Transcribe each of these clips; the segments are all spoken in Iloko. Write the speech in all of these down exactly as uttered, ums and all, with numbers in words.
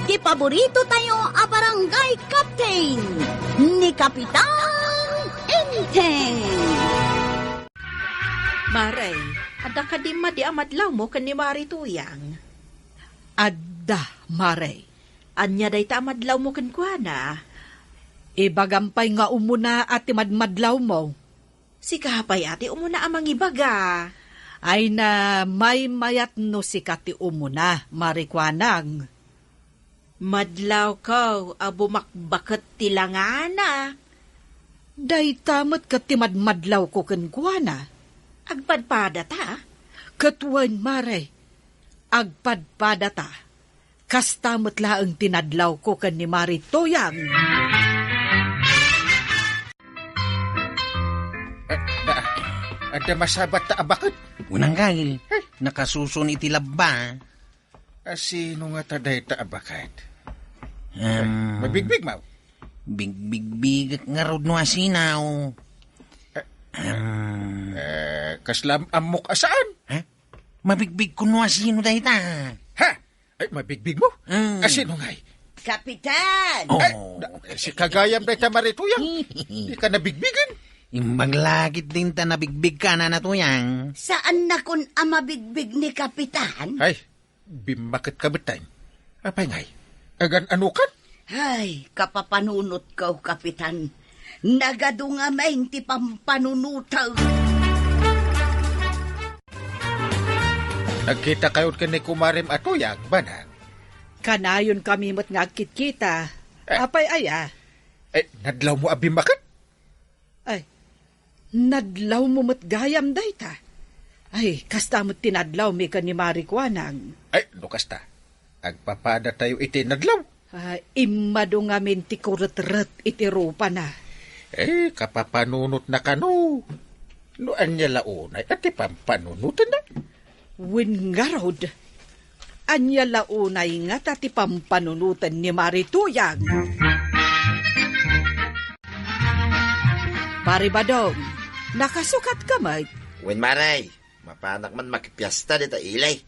ti paborito tayo a barangay captain, ni Kapitan Enteng. Mare, adda kadi madi a madlawmo ken ni Mari Tuyang? Adda, Mare. Ania dayta a madlawmo kenkuana? Ibagam pay nga umuna a ti madmadlawmo. Sika pay a ti umuna a mangibaga. Ay na, maymayat no sika ti umuna, Mari Kuanang. Madlawko a bumakbaket ti langana. Dayta met ket ti madmadlawko kenkuana. Agpadpadata? Ket wen, Mare, agpadpadata. Kasta met laeng ti nadlawko ken ni Mari Tuyang. Ah, ah, adda masabat ta a baket? Unang gail, nakasusun iti labba. Ah, sino nga ta dayta a baket? Em, Mabigbig, maw? Bigbigbiget ngarud no asinaw. Eh, Em, eh, kasla am-, ammok a saan? Ha? Mabigbig ko no asino dayta. Ha? Ay, mabigbig mo? Mm. Asino ngay? Kapitan! Oh. Ay, na-, eh, si kagayam dayta Mari Tuyang. Di ka nabigbigan. Imbag lakit din ta nabigbig ka na natuyang. Saan na kun a mabigbig ni Kapitan? Ay, bimmaket ka betan. Apay ngay? Agan-ano kan? Ay, kapapanunot ko, Kapitan. Nagadu ngamin ti pampanunotek. Nagkita kayo ken ni kumarem a Tuyang, Banag? Kanayon kami met nga agkitkita. Eh. Apay aya? Eh, nadlaw mo a bimmaket? Ay, nadlaw mo met gayam dayta. Ay, kasta met ti nadlaw mi ken ni Mari Kuanang. Ay, no kasta, agpapada tayo iti nadlaw. Ah, immadu ngamin ti kuretret iti rupana. Eh, kapapanunot na kano. No anya la unay a ti pampanunoten na? Wen ngarud, ania la unay ngata ti pampanunoten ni Mari Tuyang? Mari Badong, nakasukat ka met? Wen, Mare, mapanak man makipiesta dita ili.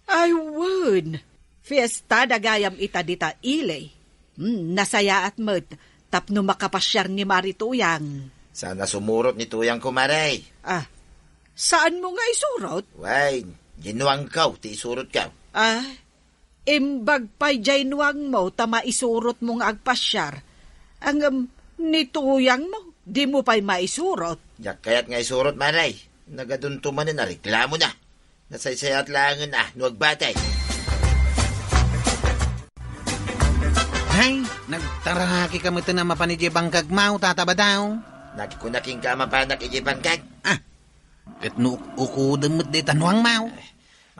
Ay, wen. Fiesta da gayam ita dita ili. Hmm, nasayaat met tapno makapasiar ni Mari Tuyang. Saan a sumurot ni Tuyang ko, Mare. Ah, saan mo nga isurot? Wen, diay nuangko ti isurotko. Ah, imbag pay diay nuangmo ta maisurot mo nga agpasiar. Ngem ni Tuyang mo, di mo pay maisurot. Diak kayat nga isurot, Mare. Nagadunto manen a reklamo na. Nasaysayaat laengen a no agbatay. Hay, nagtaraki ka met a mapan idiay bangkag, Mao, Tata Badaw. Nagkunakinka a mapanak idiay bangkag? Ah, ket no uk-, ukudem met dayta nuang, Mao. Eh,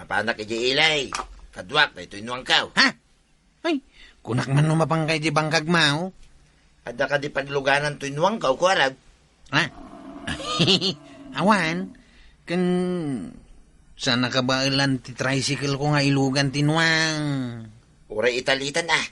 mapanak idiay ili. Kaduak daytoy nuangko. Ha? Ay, kunak man no mapanka idiay bangkag, Mao. Adda kadi pagluganan toy nuangko, kuarag? Ha? Awan, ken saan a kabaelan ti tricycle ko nga ilugan ti nuang. Uray italitan, ah.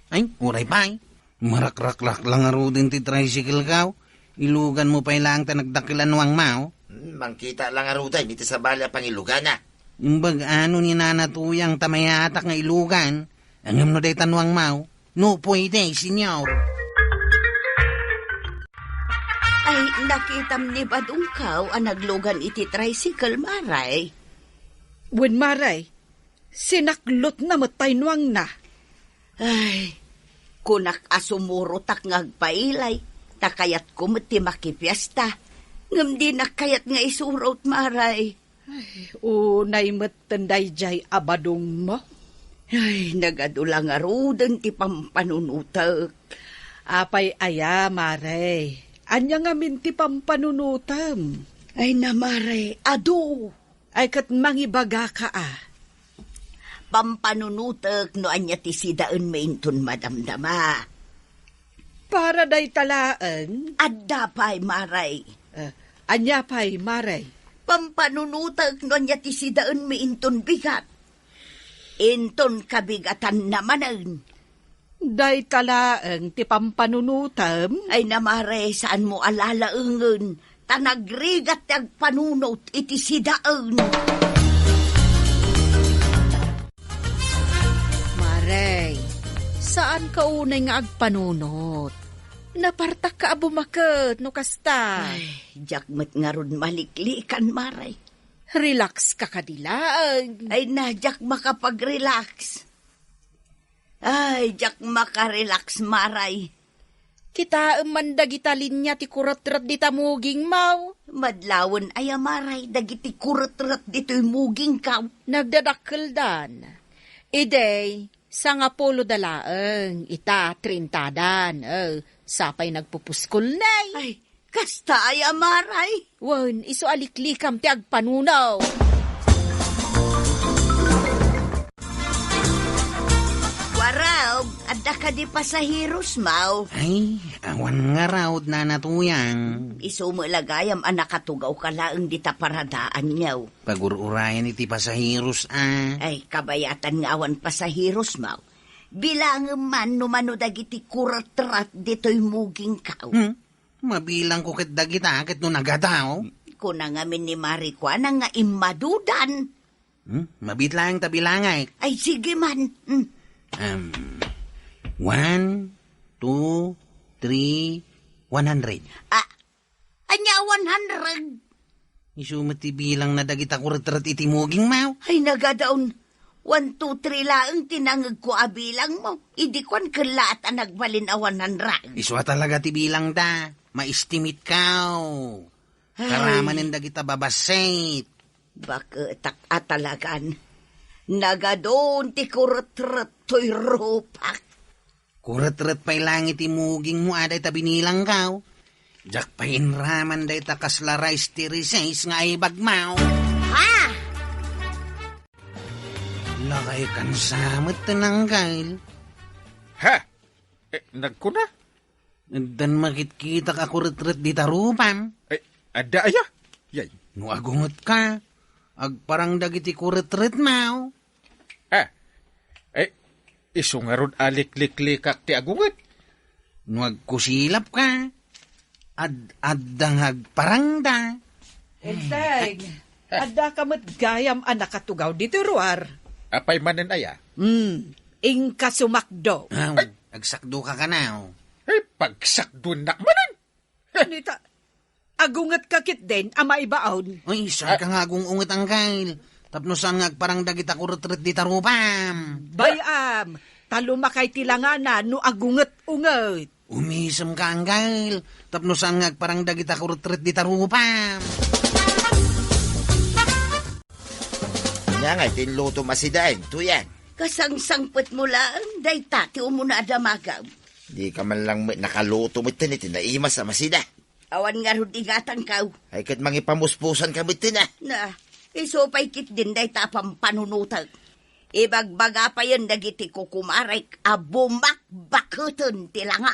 Ay, uray pay. Marakrakrak lang ngaruden ti tricycle ko. Ilugan mo pay laeng ta nagdakkel a nuang, Mao. Hmm, mangkita lang ngaruden iti sabali a pangilugana. Imbag ano ni Nana Tuyang ta mayatak nga ilugan, ngem no dayta nuang, Mao, no pwede, Señor. Ay, nakitam ni Badongko a naglugan iti tricycle, Mare. Wen, Mare, sinaklotna met tay nuangna. Ay, kunak a sumurotak nga agpaili, ta kayatko met ti makipiesta. Ngem dinak kayat nga isurot, Mare. Ay, unay metten daydiay a badongmo. Ay, nagadu la ngaruden ti pampanunotek. Apay aya, Mare? Ania ngamin ti pampanunotem? Ay na, Mare, adu. Ay, ket mangibagaka a. Pampanunotek no ania ti sidaenmi inton madamdama. Para dayta laeng? Adda pay, Mare. Eh, ania pay, Mare? Pampanunotek no ania ti sidaenmi inton bigat. Inton kabigatanna manen. Dayta laeng ti pampanunotem? Ay na, Mare, saanmo a lalaengen. Ta nagrigat ti agpanunot iti sidaen. Mare, Saanka unay nga agpanunot. Napartakka a bumaket no kasta. Ay, diak met ngarud maliklikan, Mare. Relax ka kadi laeng. Ay na, diak makapag-relax. Ay, diak makarelax, Maray. Kitaem man dagita linia ti kuretret dita mugingmo. Madlawen aya, Maray, dagiti kuretret ditoy mugingko. Nagdadakkeldan. Idi, sangapulo da laeng, ita, trintadan. Eh, sapay nagpupuskol, nay. Ay, kasta aya, Maray? Wen, isu a liklikam ti agpanunot. Warog, adda kadi pasaherosmo? Ay, awan ngarud, Nana Tuyang. Isu met la gayam a nakatugawka laeng dita paradaanyo. Pagur-urayan iti pasaheros, a. Ay, kabayatan nga awan pasaherosmo. Bilangem man no mano dagiti kuretret ditoy mugingko. Hmm? Mabilangko ket dagita ket no nagadaw. Kuna ngamin ni Mari Kuana nga immadudan. Hmm? Mabiit laeng ta bilangek. Ay, sige man. Hmm. Um, one, two, three, one hundred. Ah, ania one hundred? Isu met ti bilangna dagita kuretret iti mugingmo. Ay, nagadaw. One, two, three laeng ti nangegko a bilangmo. Idi kuan, ket laat a nagbalin a one hundred. Isu a talaga ti bilangda. Ma-estimate-ko. Ay. Karamanen dagita babassit. Baketak a talagan. Nagadun ti kuretret toy rupak. Kuretret pay laeng iti mugingmo a dayta binilangko. Diak pay inraman dayta kasla rice ti rice nga aibagmo. Ha? Lakay kansa met ti nanggail. Ha? Eh, nagkuna? Addan makitkitak a kuretret dita rupam. Eh, adda aya? Yay. No agungetka, agparang dagiti kuretretmo. Ah, eh, isu ngarud a likliklikak ti agunget. No agkusilapka, ad-, adda nga agparangda. Enteng, adda ka met gayam a nakatugaw ditoy ruar. Apay manen aya? Hmm, inka sumakdo. Aw, agsakdo ka kanaw. Eh, pagsakduennak manen. Nita, agunget ka ketdin a maibaon. Ay, saan ka nga agung-unget, Anggail? Tapno saan nga agparang dagita kuretret dita rupam? Bay-am, ta lumakay ti langana no agunget-unget. Umisem ka, Anggail. Tapno saan nga agparang dagita kuretret dita rupam? Ania ngay ti inlutom a sidaen, Tuyang? Kasangsangpetmo laeng, dayta ti umuna a damagam. Di ka man lang met nakaluto met iti naimas a masida. Awan ngarud igatangko. Ay, ket mangipamuspusan ka met, a. Na, isu pay ketdin dayta a pampanunotek. Ibagbaga payen dagiti kukumarek a bumakbaketen ti langa.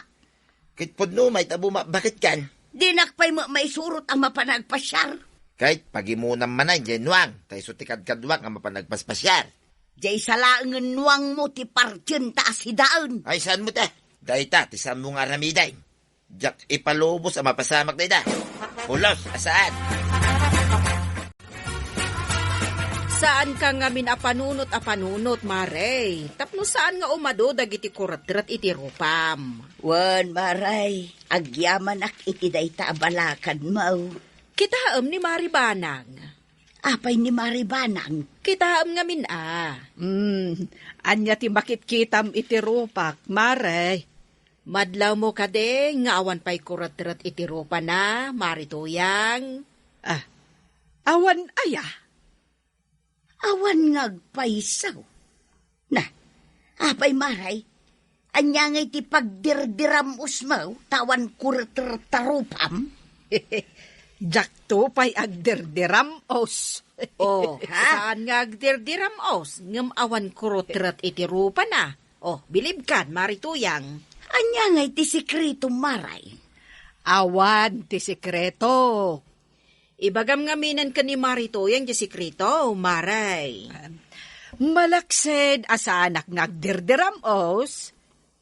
Ket pudno met a bumakbaketkan. Dinak pay met maisurot a mapan agpasiar. Ket pagimonam manen diay nuang, ta isu ti kadkaduak a mapan agpaspasiar. Diay sa laengen nuangmo ti partienta a sidaen. Ay, saan met, a. Dayta ti saanmo nga aramiden. Diak ipalubos a mapasamak dayta. Pulos a saan. Saanka ngamin a panunot a panunot, Mare. Tapno saan nga umadu dagiti kuretret iti rupam. Wen, Mare, agyamanak iti dayta a balakadmo. Kitaem ni Mare Banang. Apay ni Mare Banang? Kitaem ngamin, a. Hmm, ania ti makitkitam iti rupak, Mare? Madlawmo kadi nga awan pay kuretret iti rupana, Mare Tuyang? Ah, awan aya? Awan nga agpayso. Na, apay, Mare? Ania ngay ti pagdirdiram-osmo ta awan kuretret ta rupam? Diakto pay agdirdiram-os. Oh, ha? Saan nga agdirdiram-os ngem awan kuretret iti rupana? Oh, bilibkan, Mare Tuyang. Ania ngay ti sekreto, Mare? Awan ti sekreto. Ibagam ngaminen ken ni Mare Tuyang ti sekreto, Mare. Malaksid a saanak nga agdirdiram-os,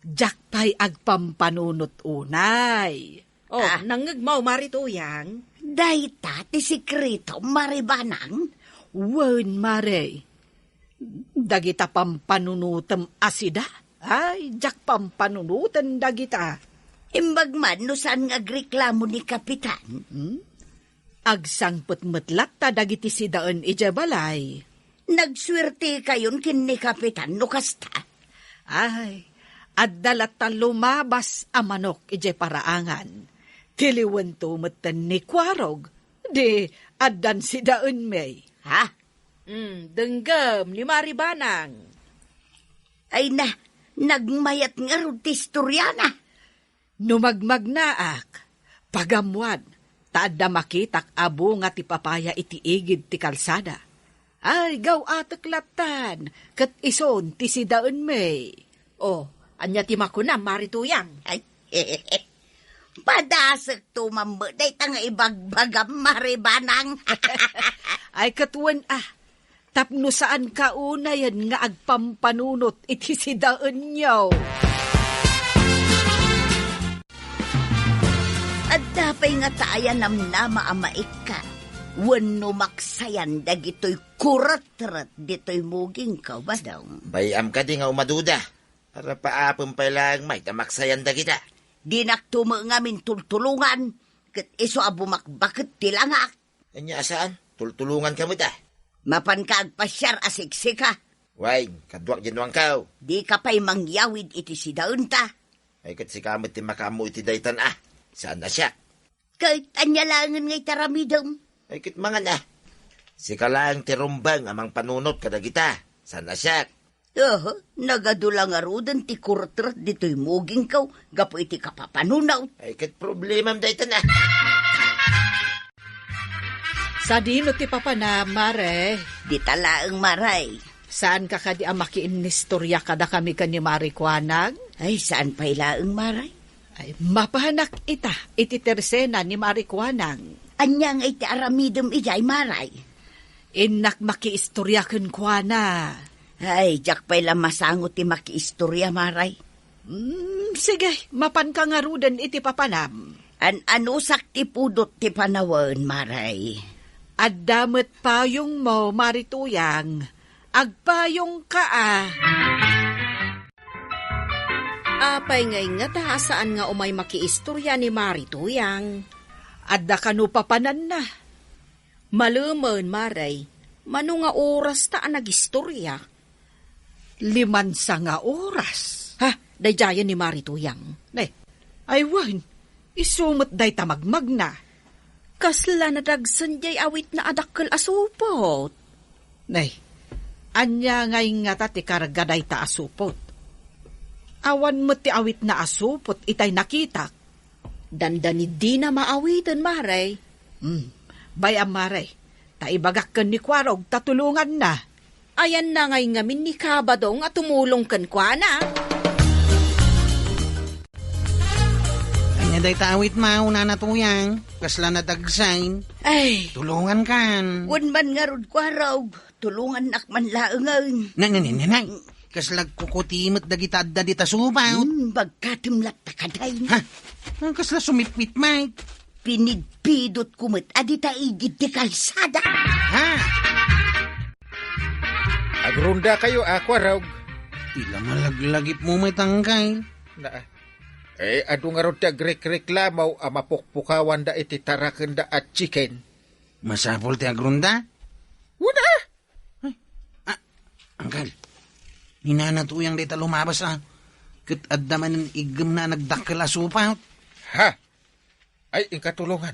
diak pay agpampanunot unay. Oh, ah. Nangngegmo, Mare Tuyang? Dayta ti sekreto, Mare Banang? Wen, Mare. Dagita pampanunotem a sida, Ay, diak pampanunoten dagita. Imbag man no saan nga agreklamo ni Kapitan. Hmm? Agsangpet met latta dagiti sidaen idiay balay. Nagsuertekayon ken ni Kapitan no kasta. Ay, adda latta lumabas a manok idiay paraangan. Tiliwento metten ni Kuarog, di addan sidaenmi. Ha? Hmm, denggem ni Mari Banang. Ay na, nagmayat ngarud ti istoriana. No magmagnaak, pagammuan, ta adda makitak a bunga ti papaya iti igid ti kalsada. Ay, gaw-atek lattan, ket ison ti sidaenmi. Oh, ania ti makunam, Mari Tuyang? Ay, padasekto man met dayta nga ibagbagam, Mari Banang. Ay, ket wen, ah, tapno saanka unayen nga agpampanunot iti sidaenyo. Adda pay ngata aya namnama a maikkat wenno maksayan dagitoy kuretret ditoy mugingko, Badong? Bay-am kadi nga umaduda. Arapaapen pay laeng met a maksayan dagita. Dinakto met ngamin tultulongan, ket isu a bumakbaket ti langak. Ania a saan? Tultulonganka met, a. Mapanka agpasiar a siksika. Wen, kaduak diay nuangko. Dika pay mangyawid iti sidaenta. Ay, ket sika met ti makaammo iti daytan, a. Saan a siak. Ket ania laengen nga iti aramidem? Ay, ket mangan, a. Sika laeng ti rumbeng a mangpanunot kadagita. Saan a siak. Aha, nagadu la ngaruden ti kuretret ditoy mugingko gapu iti kapapanunot. Ay, ket problemam daytan, a. Sadino ti papanam, Mare? Dita laeng, Mare. Saanka kadi a makiinnistoria kadakami ken ni Mari Kuanang? Ay, saan pay laeng, Mare. Ay, mapanak ita iti tersena ni Mari Kuanang. Ania nga iti aramidem idiay, Mare? Innak makiistoria kenkuana. Ay, diak pay la masango ti makiistoria, Mare. Mm, sige, mapanka ngaruden iti papanam. An-anusak ti pudot ti panawen, Mare. Adda met payongmo, Mari Tuyang. Agpayongka, a. Apay ngay ngata a saan nga umay makiistoria ni Mari Tuyang? Adda kano papananna. Malemen, Mare, mano nga oras ta a nagistoria? Limansa nga oras. Ha? Daydiayen ni Mari Tuyang. Ne, ay wen, isu met dayta magmagna. Kasla nadagsen diay awitna a dakkel a supot. Nay, ania ngay ngata ti karga dayta a supot? Awan met ti awitna a supot itay nakitak. Dandani dina maawiten, Mare. Hmm, bay-am, Mare. Ta ibagak ken ni Kuarog ta tulonganna. Ayanna ngay ngamin ni Kabadong a tumulong kenkuana. Ania dayta awitmo, Nana Tuyang? Kasla nadagsen. Ay. Tulongankan. Wen man ngarud, Kuarog. Tulongannak man laengen. Na, na, na, na, na. Kasla agkukuti met dagita adda dita supot. Hmm, bagkatem latta kadi. Ha? Kasla sumippit met. Pinidpidotko met a dita igid ti kalsada. Ha? Agrondakayo, a, Kuarog. Ti la malaglagipmo met, angkel. Na, eh, adu ngarud ti agrekreklamo a mapukpukawanda iti tarakenda a chicken. Masapul ti agronda? Wen a! Ay, a, angkel. Ni Nana Tuyang dayta lumabas, a. Ket adda manen iggemna a nagdakkel a supot. Ha? Ay, inka tulongan.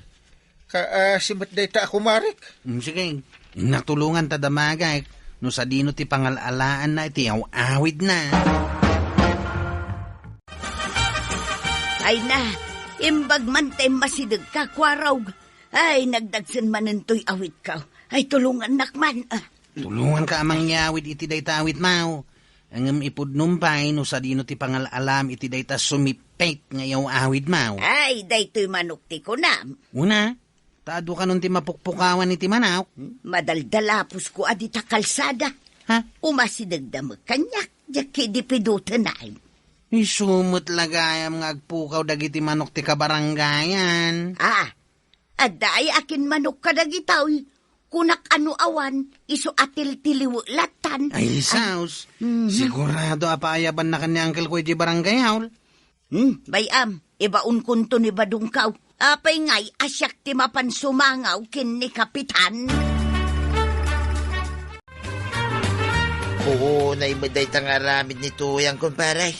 Ka, a, simet dayta a kumarik? Mm, sige. Innak tulongan ta damagek no sadino ti pangal-alaanna iti aw-awidna. Ay na, imbag man ta immasidegka, Kuarog. Ay, nagdagsen manen toy awitko. Ay, tulongannak man, a. Tulonganka a mangyawid iti dayta awitmo. Ngem ipudnom pay no sadino ti pangal-alam iti dayta sumippit nga iyaw-awidmo. Ay, daytoy manok ti kunam. Una, ta adu kanon ti mapukpukawan iti manok. Madaldalapusko a dita kalsada. Ha? Umasidegda met kaniak, diak idi pidoten ay. Isu met la gayam nga agpukaw dagiti manok ti kabarangayan. A, adda ay akin manok kadagitoy. Kunak a no awan, isu a tiltiliwek latta. Ay, saos. Mhm. Sigurado a paayabannakan ni uncle ko iti barangay hall. Hmm, bay-am, ibaonkonto ni badongkaw. Apay ngay a siak ti mapan sumangaw ken ni Kapitan? Puonay met dayta nga aramid ni Tuyang, kumpare.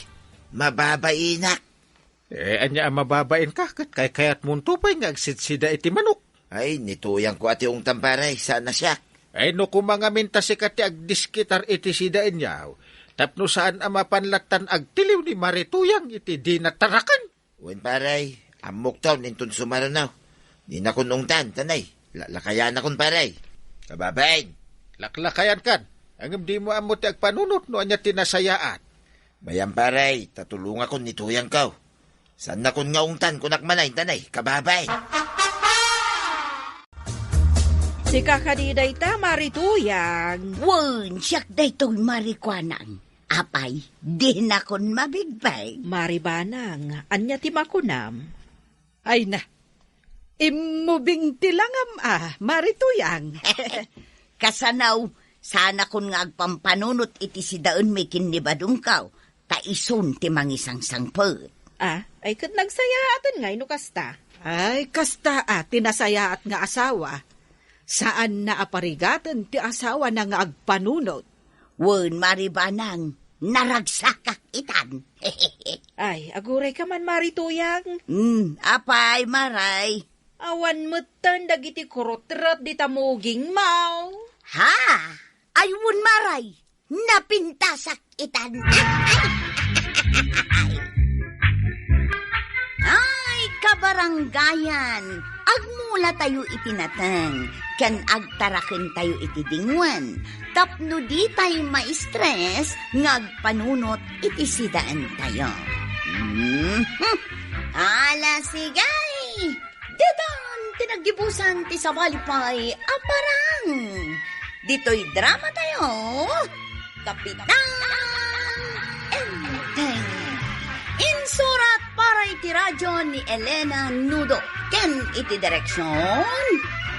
Mababainak. Eh, ania a mababainka? Ket kaykayatmonto pay nga agsidsida iti manok. Ay, ni Tuyang ko a ti ungtan, pare, saan a siak. Ay, no koma ngamin ta sika ti agdiskitar iti sidaenyo, tapno saan a mapan lattan agtiliw ni Mari Tuyang iti dina taraken. Wen, pare, ammokto, inton sumaruno. Dinakon ungtan, tanay. Laklakayanakon, pare. Kababain. Laklakayankan. Ngem dimo ammo ti agpanunot no ania ti nasayaat. Bay-am, pare, ta tulongakon ni Tuyangko. Saannakon nga ungtan, kunak manen, tanay, kababain. Sika kadi dayta, Mari Tuyang? Wen, siak daytoy, Mari Kuanang. Apay, dinakon mabigbeg. Mari Banang, ania ti makunam? Ay na, immubing ti langam a, Mari Tuyang. Kasano, saannakon nga agpampanunot iti sidaenmi ken ni badongko, ta isun ti mangisangsangpet. Ah, ay ket nagsayaaten ngay no kasta. Ay, kasta a ti nasayaat nga asawa. Saanna a parigaten ti asawana nga agpanunot. Wen, Mari Banang, naragsakak itan. Ay, agurayka man, Mari Tuyang. Hmm, apay, Maray? Awan metten dagiti kurutret dita mugingmo. Ha? Ay, wen, Maray, napintasak itan. Ay, kabarangayan, agmulatayo iti nateng, ken agtarakentayo iti dingwen, tapno ditay ma-stress nga agpanunot iti sidaentayo. Mhm. Ala, sige! Ditan ti naggibusan ti sabali pay a parang. Ditoy dramatayo, Kapitan Enteng. Insurat para iti radyo ni Elena Nudo. Ken iti direksyon,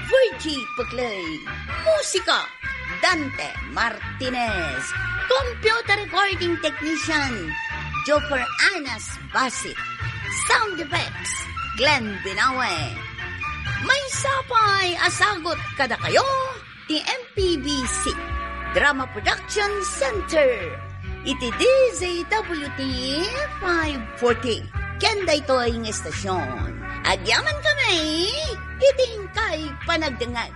Virgie Puclay. Musika, Dante Martinez. Computer recording technician, Joker Anas Basit. Sound effects, Glenn Binawe. Maysa pay a sagut kadakayo ti M P B C Drama Production Center iti D Z W T five forty. Ken daytoy nga estasyon, agyamankami iti inkay panagdengngeg.